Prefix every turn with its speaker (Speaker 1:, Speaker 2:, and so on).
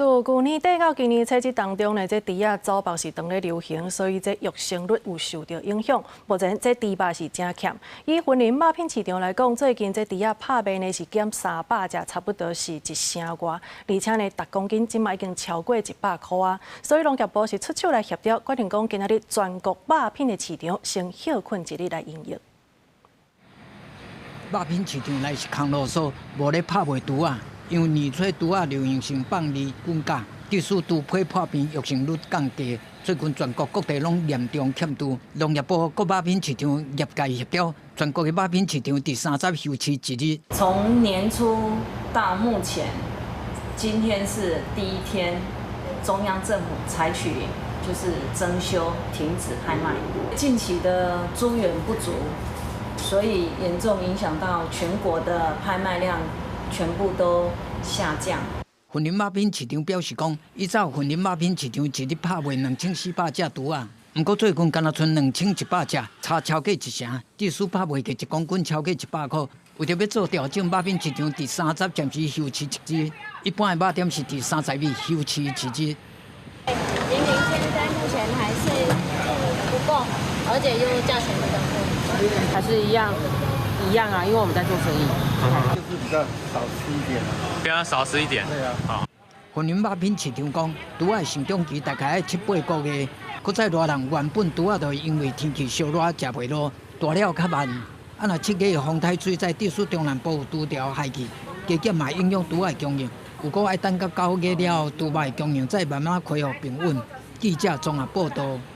Speaker 1: 自舊年底到今年初這當中呢，這豬仔走肉是當咧流行，所以這育成率有受著影響。目前這豬肉是誠欠。以雲林肉品市場來講，最近這豬仔拍賣呢是減300隻，差不多是一成外。而且呢，逐公斤這馬已經超過100箍啊。所以農業部是出手來協調，決定講今仔日全國肉品的市場先歇睏一日來營業。
Speaker 2: 肉品市場內是空囉嗦，無咧拍賣豬仔。因為年初豬仔流行性放離滾價，致使豬批破病，育成率降低。最近全國各地攏嚴重欠豬，農業部佮肉品市場業界協調，全國的肉品市場佇30休市一日。
Speaker 3: 從年初到目前，今天是第一天，中央政府採取就是增休，停止拍賣。近期的豬源不足，所以嚴重影響到全國的拍賣量。全部都下降。
Speaker 2: 雲林肉品市場表示講，以早雲林肉品市場一日拍賣2400隻豬仔，毋過最近干焦賰2100隻，差超過一成，致使拍賣價一公斤超過100箍。為著欲做調整，肉品市場佇三十暫時休市一日，一般的肉店是佇31休市一日。
Speaker 4: 雲林現在目前還是不夠，而且又價錢比較貴。
Speaker 5: 還是一樣一樣啊，因為我們在做生意。
Speaker 6: 就是比較少吃一點，
Speaker 7: 比較少吃一點。
Speaker 6: 對啊。
Speaker 7: 好。
Speaker 2: 雲林肉品市場講，豬仔成長期大概愛七八個月，閣再熱人原本豬仔就因為天氣燒熱食袂落，大了較慢。啊，若7月風颱水災，致使中南部有豬潮害去，加減嘛影響豬仔供應。有講愛等到9月了後，豬肉的供應再慢慢恢復平穩。記者綜合報導。